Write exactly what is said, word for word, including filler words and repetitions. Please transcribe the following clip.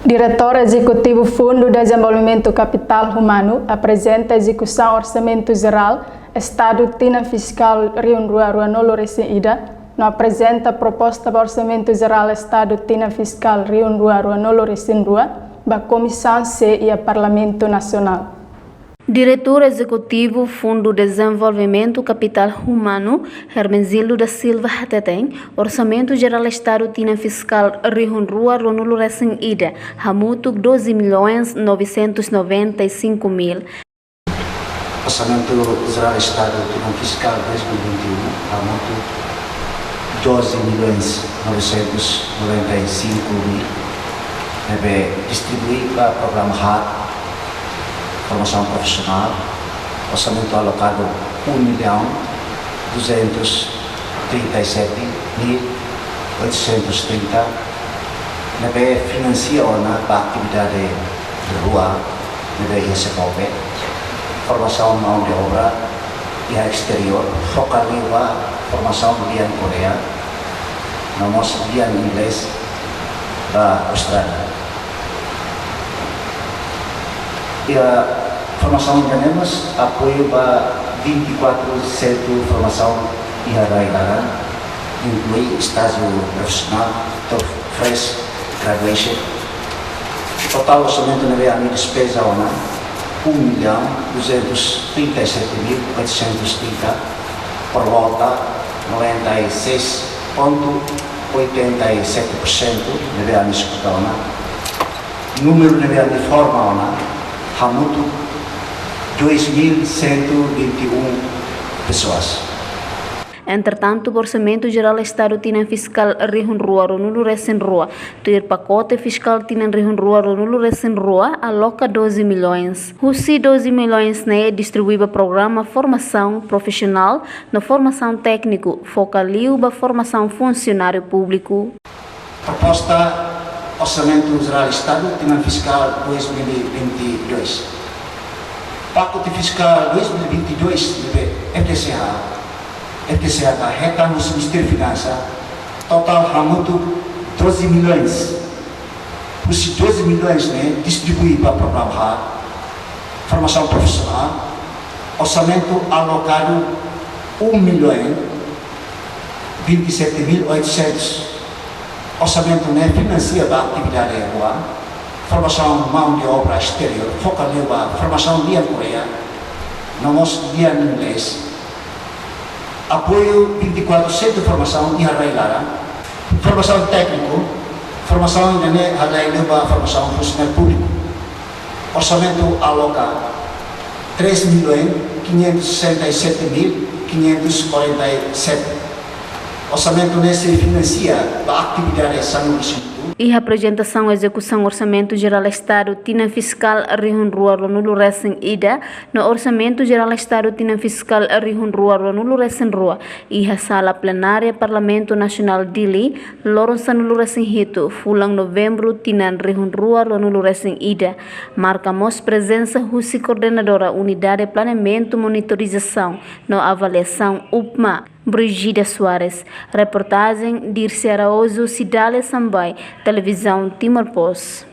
Diretór Ezekutivu Fundu Dezenvolvimentu Kapitál Umanu aprezenta ezekusaun Orsamentu Jerál Estadu tinan fiskál rihun rua rua-nulu resin ida, no aprezenta proposta ba Orsamentu Jerál Estadu tinan fiskál rihun rua rua-nulu resin rua ba Komisaun C iha Parlamentu Nasionál. Diretór Ezekutivu Fundu Dezenvolvimentu Kapitál Umanu, Hermenegildo da Silva hateten, Orsamentu Jerál Estadu tinan fiskál rihun rua rua-nulu resin ida hamutuk doze milhões novecentos noventa e cinco mil. Orsamentu Jerál Estadu tinan fiskál dois mil e vinte e um hamutuk doze milhões novecentos noventa e cinco mil, ne'ebé distribui ba programa haat, formasaun profisionál, orsamentu alokadu um milhão duzentos trinta e sete mil oitocentos trinta, ne'ebé finansia ona ba atividade rua ne'ebé iha SEPOPE, formasaun maun de obra iha esteriór, foka liu ba formasaun lian Koreia, no mós lian Inglés ba Austrália. Iha formasaun ida-ne'e mós apoiu ba vinte e quatro sentru formasaun iha rai laran, inklui estájiu profisionál to'o fresh graduation. Totál orsamentu ne'ebé ami despeza ona um milhão duzentos trinta e sete mil oitocentos trinta, por volta noventa e seis ponto oitenta e sete por cento ne'ebé ami ezekuta ona. Númeru ne'ebé ami forma ona hamutuk dois mil cento e vinte e um pessoas. Entretantu, Orsamentu Jerál Estadu tinan fiskál rihun rua rua-nulu resin rua, tuir pakote fiskál tinan rihun rua rua-nulu resin rua, aloka doze milhões. Husi doze milhões ne'e distribui ba programa formasaun profisionál no formasaun tékniku, foka liu ba formasaun funsionáriu públiku. Proposta Orsamentu Jerál Estadu tinan fiskál dois mil e vinte e dois. Pakote fiskál dois mil e vinte e dois ne'ebé FDCH, FDCH hetan husi Ministériu Finansa, totál hamutuk doze milhões. Husi doze milhões ne'e distribui ba programa haat, formasaun profisionál, orsamentu alokadu um milhão vinte e sete mil oitocentos. Orsamentu ne'e finansia ba atividade rua, formasaun maun de obra esteriór, foka liu ba formasaun lian Koreia, no mós lian Inglés. Apoiu vinte e quatro sentru formasaun iha rai laran, formasaun tékniku, formasaun ida-ne'e halai liu ba formasaun funsionáriu públiku. Orsamentu aloka três milhões quinhentos sessenta e sete mil quinhentos quarenta e sete. Orsamentu ne'e sei finansia ba atividade sanulu-resin-nulu. Iha aprezentasaun ezekusaun Orsamentu Jerál Estadu tinan fiskál rihun rua rua-nulu resin ida no Orsamentu Jerál Estadu tinan fiskál rihun rua rua-nulu resin rua iha sala plenária Parlamentu Nasionál Dili, loron sanulu-resin-hitu fulan Novembru tinan rihun rua rua-nulu resin ida, marka mós prezensa husi Koordenadora Unidade Planeamentu, Monitorizasaun no Avaliasaun, UPMA, Brigida Soares. Reportajen Dirce Araújo, Cidália Sambai, Televizaun Timor Post.